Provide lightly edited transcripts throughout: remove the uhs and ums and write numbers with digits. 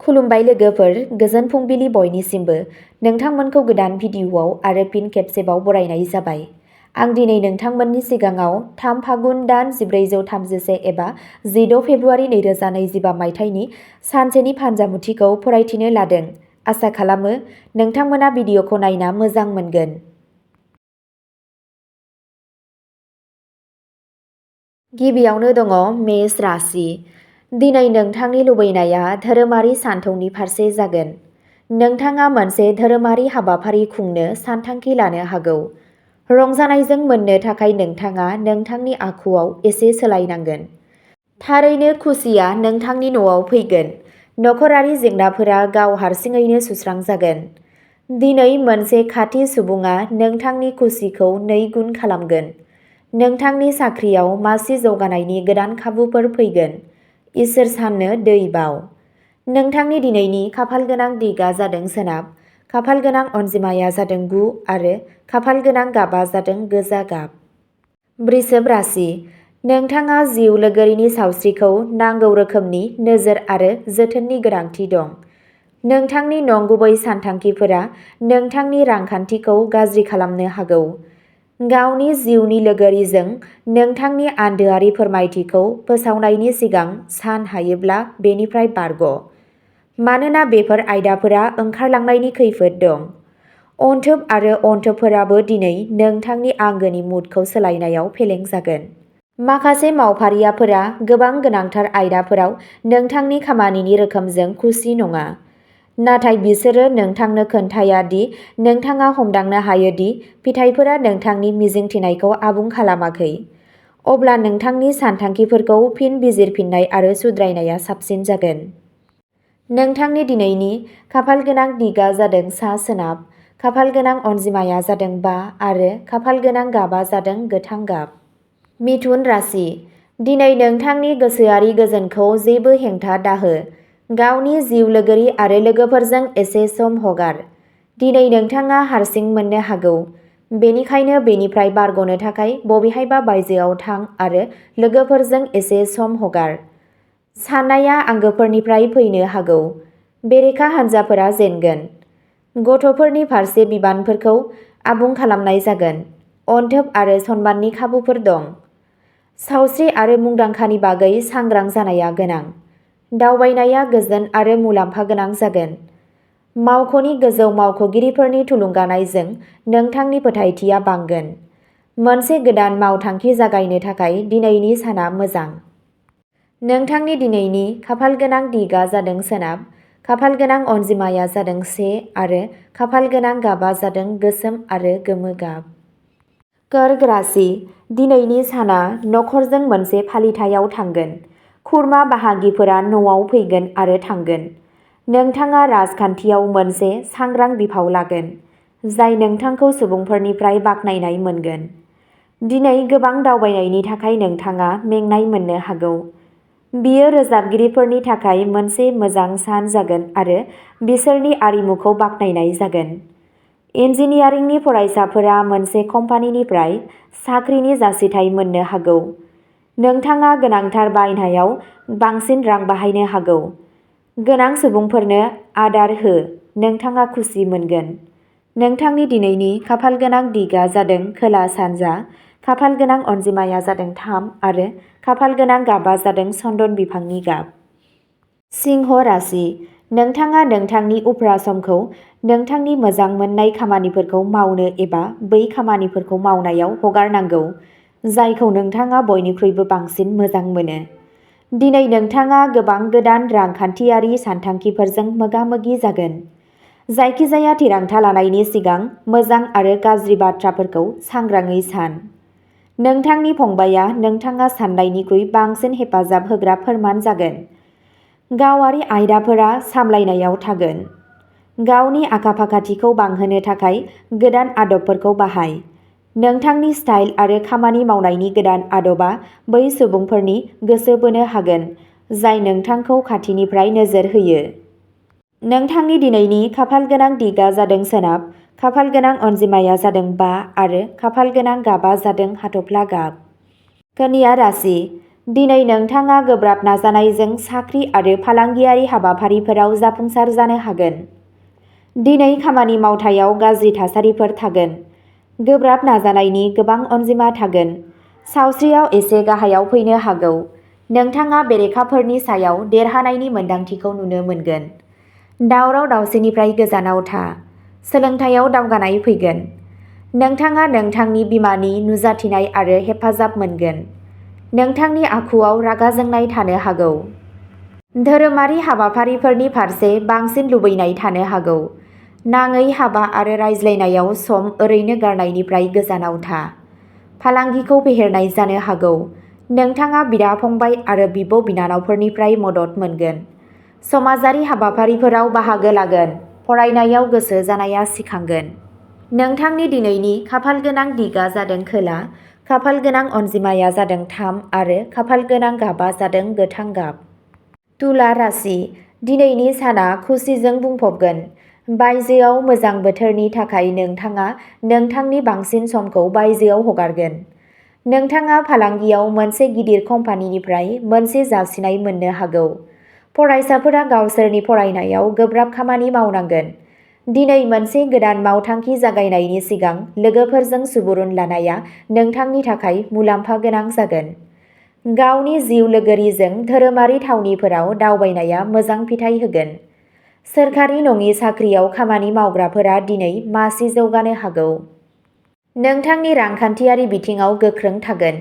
खुलुमबाय लोगोफोर, गोजोन फुंबिलि बयनिसिमबो। नोंथांमोनखौ गोदान भिडिअ'आव आरो फिन खेबसेबाव बरायनाय जाबाय। आं दिनै नोंथांमोननि सिगाङाव 3 फागुन दान 1431 एबा 16 फेब्रुआरि 2025 मायथाइनि सानसेनि फान्जामुथिखौ फरायथिनो लादों। आसा खालामो नोंथांमोना भिडिअ'खौ नायना मोजां मोनगोन। गिबियावनो दङ मेष राशि। दिनै नोंथांनि लुबैनाया धोरोमारि सानथौनि फारसे जागोन। नोंथाङा मोनसे धोरोमारि हाबाफारि खुंनो सानथांखि लानो हागौ। रंजानायजों मोननो थाखाय नोंथाङा नोंथांनि आखुआव एसे सोलायनांगोन। थारैनो खुसिया नोंथांनि न'आव फैगोन। नखरारि जेंनाफोरा गाव हारसिङैनो सुस्रांजागोन। दिनै मोनसे खाथि सुबुङा नोंथांनि खुसिखौ 2 गुन खालामगोन। नोंथांनि साख्रियाव मासि जौगानायनि गोदान खाबुफोर फैगोन। इसोर साननो दै बाव। नोंथांनि दिनैनि खाफालगोनां दिगा जादों सोनाब। खाफालगोनां अनजिमाया जादों 9 आरो खाफालगोनां गाबा जादों गोजा गाब। वृषभ राशि। नोंथाङा जिउ लोगोरिनि सावस्रिखौ नांगौ रोखोमनि नोजोर आरो जोथोननि गोनांथि दं। नोंथांनि नंगुबै सानथांखिफोरा नोंथांनि रांखान्थिखौ गाज्रि खालामनो हागौ। गावनि जिउनि लोगोरिजों नोंथांनि आन्दोआरि फोरमायथिखौ फोसावनायनि सिगां सान हायोब्ला बेनिफ्राय बारग'। मानोना बेफोर आयदाफोरा ओंखारलांनायनि खैफोद दं। अनथोब आरो अनथोबफोराबो दिनै नोंथांनि आंगोनि मुडखौ सोलायनायाव फेलें जागोन। माखासे मावफारियाफोरा गोबां गोनांथार आयदाफोराव नोंथांनि खामानिनि रोखोमजों खुसि नङा। नाथाय बिसोरो नोंथांनो खोन्थाया दि नोंथाङा हमदांनो हायो दि फिथायफोरा नोंथांनि मिजिंथिनायखौ आबुं खालामाखै। अब्ला नोंथांनि सानथांखिफोरखौ फिन बिजिरफिननाय आरो सुद्रायनाया साबसिन जागोन। नोंथांनि दिनैनि खाफालगोनां दिगा जादों सा-सोनाब। खाफालगोनां अनजिमाया जादों 5 आरो खाफालगोनां गाबा जादों गोथां गाब। मिथुन राशि। दिनै नोंथांनि गोसोआरि गोजोनखौ जेबो हेंथा दाहो। गावनि जिउ लोगोरि आरो लोगोफोरजों एसे सम हगार। दिनै नोंथाङा हारसिं मोननो हागौ। बेनिखायनो बेनिफ्राय बारग'नो थाखाय बबेहायबा बायजोआव थां आरो लोगोफोरजों एसे सम हगार। साननाया आंगोफोरनिफ्राय फैनो हागौ। बेरेखा हानजाफोरा जेनगोन। गथ'फोरनि फारसे बिबानफोरखौ आबुं खालामनाय जागोन। अनथोब आरो सनमाननि खाबुफोर दं। सावस्रि आरो मुंदांखानि बागै सांग्रां जानाया गोनां। दावबायनाया गोजोन आरो मुलाम्फा गोनां जागोन। मावख'नि गोजौ मावख'गिरिफोरनि थुलुंगानायजों नोंथांनि फोथायथिया बांगोन। मोनसे गोदान मावथांखि जागायनो थाखाय दिनैनि साना मोजां। नोंथांनि दिनैनि खाफालगोनां दिगा जादों सोनाब। खाफालगोनां अनजिमाया जादों 1 आरो खाफालगोनां गाबा जादों गोसोम आरो गोमो गाब। कर्क राशि। दिनैनि साना नखरजों मोनसे फालिथायाव थांगोन। खुरमा बाहागिफोरा न'आव फैगोन आरो थांगोन। नोंथाङा राजखान्थियाव मोनसे सांग्रां बिफाव लागोन, जाय नोंथांखौ सुबुंफोरनिफ्राय बाख्नायनाय मोनगोन। दिनै गोबां दावबायनायनि थाखाय नोंथाङा मेंनाय मोननो हागौ। बियो रोजाबगिरिफोरनि थाखाय मोनसे मोजां सान जागोन आरो बिसोरनि आरिमुखौ बाख्नायनाय जागोन। इन्जिनियारिंनि फरायसाफोरा मोनसे कम्पानिनिफ्राय साख्रिनि जासिथाइ मोननो हागौ। नोंथाङा गोनांथार बायनायाव बांसिन रां बाहायनो हागौ। गोनां सुबुंफोरनो आदार हो, नोंथाङा खुसि मोनगोन। नोंथांनि दिनैनि खाफालगोनां दिगा जादों खोला-सानजा। खाफालगोनां अनजिमाया जादों 3 आरो खाफालगोनां गाबा जादों चन्दन बिफांनि गाब। सिंह राशि। नोंथाङा नोंथांनि उफ्रा समखौ नोंथांनि मोजां मोननाय खामानिफोरखौ मावनो एबा बै खामानिफोरखौ मावनायाव हगारनांगौ, जायखौ नोंथाङा बयनिख्रुइबो बांसिन मोजां मोनो। दिनै नोंथाङा गोबां गोदान रांखान्थियारि सानथांखिफोरजों मोगा-मोगि जागोन। जायखिजाया थिरांथा लानायनि सिगां मोजां आरो गाज्रि बाथ्राफोरखौ सांग्राङै सान। नोंथांनि फंबायआ नोंथाङा सान्नायनिख्रुइ बांसिन हेफाजाब होग्रा फोरमान जागोन। गावारि आयदाफोरा सामलायनायाव थागोन। गावनि आखा-फाखाथिखौ बांहोनो थाखाय गोदान आदबफोरखौ बाहाय। नोंथांनि स्टाइल आरो खामानि मावनायनि गोदान आदबा बै सुबुंफोरनि गोसो बोनो हागोन, जाय नोंथांखौ खाथिनिफ्राय नोजोर होयो। नोंथांनि दिनैनि खाफालगोनां दिगा जादों सोनाब। खाफालगोनां अनजिमाया जादों 5 आरो खाफालगोनां गाबा जादों हाथफ्ला गाब। कन्या राशि। दिनै नोंथाङा गोब्राब नाजानायजों साख्रि आरो फालांगियारि हाबाफारिफोराव जाफुंसार जानो हागोन। दिनै खामानि मावथायाव गाज्रि थासारिफोर थागोन। गोब्राब नाजानायनि गोबां अनजिमा थागोन। सावस्रियाव एसे गाहायाव फैनो हागौ। नोंथाङा बेरेखाफोरनि सायाव देरहानायनि मोन्दांथिखौ नुनो मोनगोन। दावराव दावसिनिफ्राय गोजानाव था। सोलोंथायाव दावगानाय फैगोन। नोंथाङा नोंथांनि बिमानि नुजाथिनाय आरो हेफाजाब मोनगोन। नोंथांनि आखुआव रागा जोंनाय थानो हागौ। धोरोमारि हाबाफारिफोरनि फारसे बांसिन लुबैनाय थानो हागौ। नाङै हाबा आरो रायज्लायनायाव सम ओरैनो गारनायनिफ्राय गोजानाव था। फालांगिखौ फेहेरनाय जानो हागौ। नोंथाङा बिदा-फंबाय आरो बिब'-बिनानावफोरनिफ्राय मदद मोनगोन। समाजारि हाबाफारिफोराव बाहागो लागोन। फरायनायाव गोसो जानाया सिखांगोन। नोंथांनि दिनैनि खाफालगोनां दिगआ जादों खोला, खाफालगोनां अनजिमाया जादों 3 आरो खाफालगोनां गाबआ जादों गोथां गाब। तुला राशि, दिनैनि साना खुसिजों बुंफबगोन। बायजोआव मोजां बोथोरनि थाखाय नोंथाङा नोंथांनि बांसिन समखौ बायजोआव हगारगोन। नोंथाङा फालांगियाव मोनसे गिदिर कम्पानिनिफ्राय मोनसे जासिनाय मोननो हागौ। फरायसाफोरा गावसोरनि फरायनायाव गोब्राब खामानि मावनांगोन। दिनै मोनसे गोदान मावथांखि जागायनायनि सिगां लोगोफोरजों सुबुरुन लानाया नोंथांनि थाखाय मुलाम्फा गोनां जागोन। गावनि जिउ लोगोरिजों धोरोमारि थावनिफोराव दावबायनाया मोजां फिथाय होगोन। सोरखारि नङि साख्रियाव खामानि मावग्राफोरा दिनै मासि जौगानो हागौ। नोंथांनि रांखान्थियारि बिथिङाव गोख्रों थागोन।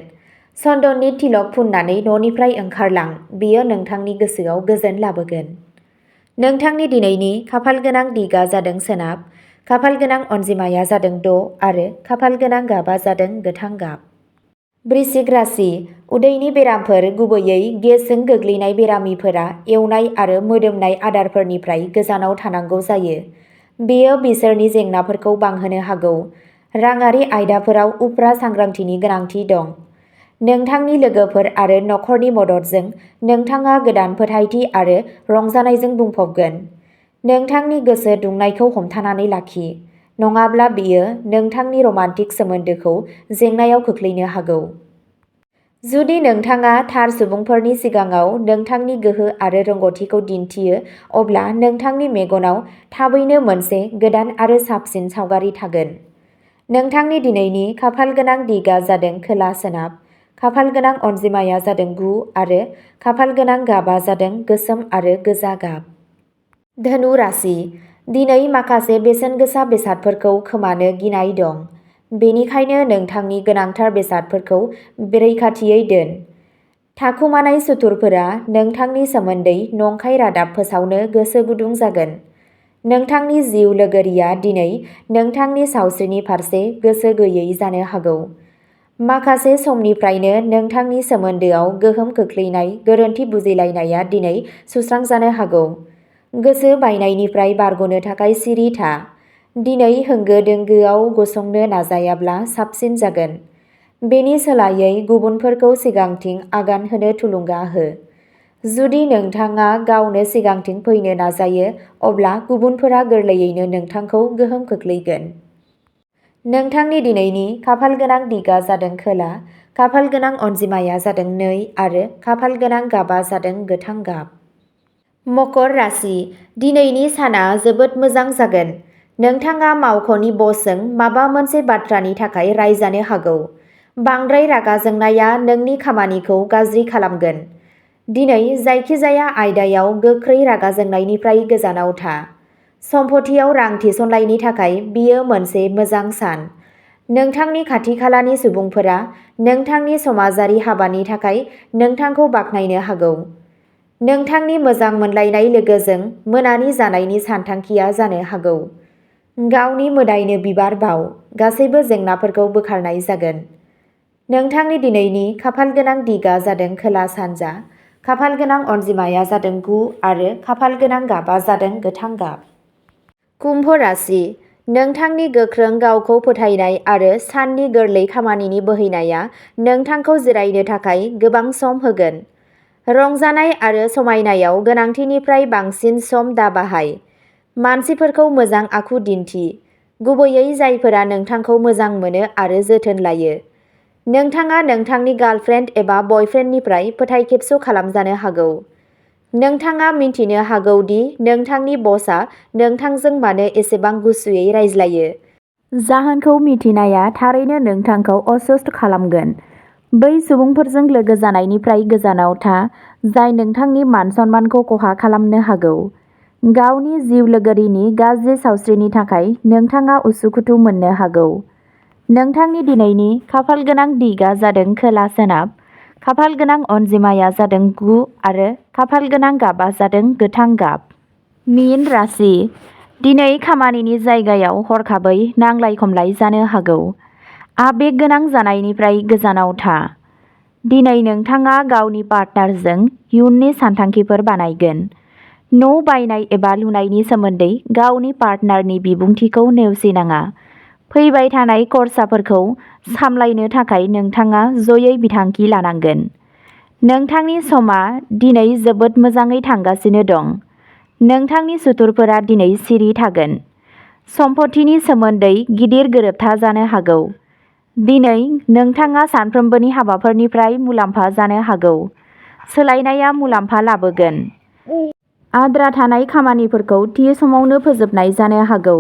चन्दननि तिलक फुननानै न'निफ्राय ओंखारलां, बेयो नोंथांनि गोसोआव गोजोन लाबोगोन। नोंथांनि दिनैनि खाफालगोनां दिगआ जादों सोनाब, खाफालगोनां अनजिमाया जादों 6 आरो खाफालगोनां गाबआ जादों गोथां गाब। वृश्चिक राशि, उदैनि बेरामफोर, गुबैयै गेसजों गोग्लैनाय बेरामिफोरा एवनाय आरो मोदोमनाय आदारफोरनिफ्राय गोजानाव थानांगौ जायो। बेयो बिसोरनि जेंनाफोरखौ बांहोनो हागौ। राङारि आयदाफोराव उफ्रा सांग्रांथिनि गोनांथि दं। नोंथांनि लोगोफोर आरो नखरनि मददजों नोंथाङा गोदान फोथायथि आरो रंजानायजों बुंफबगोन। नोंथांनि गोसो दुंनायखौ हमथानानै लाखि, नङाब्ला बेयो नोंथांनि रमान्टिक सोमोन्दोखौ जेंनायाव खोख्लैनो हागौ। जुदि नोंथाङा थार सुबुंफोरनि सिगाङाव नोंथांनि गोहो आरो रोंग'थिखौ दिन्थियो, अब्ला नोंथांनि मेगनाव थाबैनो मोनसे गोदान आरो साबसिन सावगारि थागोन। नोंथांनि दिनैनि खाफालगोनां दिगआ जादों खोला-सोनाब, खाफालगोनां अनजिमाया जादों 9 आरो खाफालगोनां गाबआ जादों गोसोम आरो गोजा गाब। धनु राशि, दिनै माखासे बेसेनगोसा बेसादफोरखौ खोमानो गिनाय दं। बेनिखायनो नोंथांनि गोनांथार बेसादफोरखौ रैखाथियै दोन। थाखुमानाय सुथुरफोरा नोंथांनि सोमोन्दै नंखाय रादाब फोसावनो गोसो गुदुं जागोन। नोंथांनि जिउ लोगोरिया दिनै नोंथांनि सावस्रिनि फारसे गोसो गैयै जानो हागौ। माखासे समनिफ्रायनो नोंथांनि सोमोन्दोआव गोहोम खोख्लैनाय गोरोन्थि बुजिलायनाया दिनै सुस्रांजानो हागौ। गोसो बायनायनिफ्राय बारग'नो थाखाय सिरि था। दिनै होंगो-दोंगोआव गसंनो नाजायाब्ला साबसिन जागोन। बेनि सोलायै गुबुनफोरखौ सिगांथिं आगान होनो थुलुंगा हो। जुदि नोंथाङा गावनो सिगांथिं फैनो नाजायो, अब्ला गुबुनफोरा गोरलैयैनो नोंथांखौ गोहोम खोख्लैगोन। नोंथांनि दिनैनि खाफालगोनां दिगआ जादों खोला, खाफालगोनां अनजिमाया जादों 2 आरो खाफालगोनां गाबआ जादों गोथां गाब। मकर राशि, दिनैनि साना जोबोद मोजां जागोन। नोंथाङा मावख'नि बसजों माबा मोनसे बाथ्रानि थाखाय रायजानो हागौ। बांद्राय रागा जोंनाया नोंनि खामानिखौ गाज्रि खालामगोन। दिनै जायखिजाया आयदायाव गोख्रै रागा जोंनायनिफ्राय गोजानाव था। सम्फथियाव रां थिसननायनि थाखाय बेयो मोनसे मोजां सान। नोंथांनि खाथि-खालानि सुबुंफोरा नोंथांनि समाजारि हाबानि थाखाय नोंथांखौ बाख्नायनो हागौ। नोंथांनि मोजां मोनलायनाय लोगोजों मोनानि जानायनि सानथांखिया जानो हागौ। गावनि मोदायनो बिबार बाव, गासैबो जेंनाफोरखौ बोखारनाय जागोन। नोंथांनि दिनैनि खाफालगोनां दिगआ जादों खोला-सानजा, खाफालगोनां अनजिमाया जादों 9 आरो खाफालगोनां गाबआ जादों गोथां गाब। कुम्भ राशि, नोंथांनि गोख्रों गावखौ फोथायनाय आरो साननि गोरलै खामानिनि बोहैनाया नोंथांखौ जिरायनो थाखाय गोबां सम होगोन। रंजानाय आरो समायनायाव गोनांथिनिफ्राय बांसिन सम दाबाहाय। मानसिफोरखौ मोजां आखु दिन्थि, गुबैयै जायफोरा नोंथांखौ मोजां मोनो आरो जोथोन लायो। नोंथाङा नोंथांनि गार्लफ्रेन्ड एबा बयफ्रेन्डनिफ्राय फोथायखेबस' खालामजानो हागौ। नोंथाङा मिन्थिनो हागौ दि नोंथांनि बसआ नोंथांजों मानो एसेबां गुसुयै रायज्लायो। जाहोनखौ मिथिनाया थारैनो नोंथांखौ अस्वस्थ खालामगोन। बै सुबुंफोरजों लोगो जानायनिफ्राय गोजानाव था जाय नोंथांनि मान-सन्मानखौ खहा खालामनो हागौ। गावनि जिउ लोगोरिनि गाज्रि सावस्रिनि थाखाय नोंथाङा उसुखुथु मोननो हागौ। नोंथांनि दिनैनि खाफालगोनां दिगआ जादों खोला-सोनाब। खाफालगोनां अनजिमाया जादों 9 आरो खाफालगोनां गाबआ जादों गोथां गाब। मीन राशि। दिनै खामानिनि जायगायाव हरखाबै नांलाय-खमलाय जानो हागौ। आबेग गोनां जानायनिफ्राय गोजानाव था। दिनै नोंथाङा गावनि पार्टनारजों इयुननि सानथांखिफोर बानायगोन। न' बायनाय एबा लुनायनि सोमोन्दै गावनि पार्टनारनि बिबुंथिखौ नेवसिनाङा। फैबाय थानाय खरसाफोरखौ सामलायनो थाखाय नोंथाङा जयै बिथांखि लानांगोन। नोंथांनि समा दिनै जोबोद मोजाङै थांगासिनो दं। नोंथांनि सुथुरफोरा दिनै सिरि थागोन। सम्पथिनि सोमोन्दै गिदिर गोरोबथा जानो हागौ। दिनै नोंथाङा सानफ्रोमबोनि हाबाफोरनिफ्राय मुलाम्फा जानो हागौ। सोलायनायआ मुलाम्फा लाबोगोन। आद्रा थानाय खामानिफोरखौ थि समावनो फोजोबनाय जानो हागौ।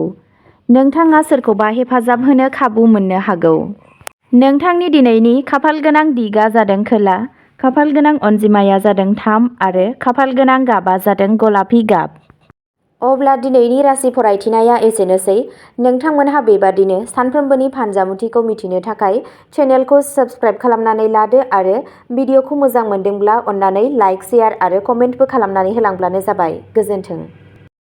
नोंथाङा सोरखौबा हेफाजाब होनो खाबु मोननो हागौ। नोंथांनि दिनैनि खाफालगोनां दिगआ जादों खोला। खाफालगोनां अनजिमाया जादों 3 आरो खाफालगोनां गाबआ जादों गलापि गाब। अब्ला दिनैनि राशि फरायथिनाया एसेनोसै। नोंथांमोनहा बेबादिनो सानफ्रोमबोनि फानजामुथिखौ मिथिनो थाखाय चेनेलखौ साबस्क्राइब खालामनानै लादो आरो भिडिअखौ मोजां मोनदोंब्ला अन्नानै लाइक, शेयार आरो कमेन्टबो खालामनानै होलांब्लानो जाबाय। गोजोन्थों।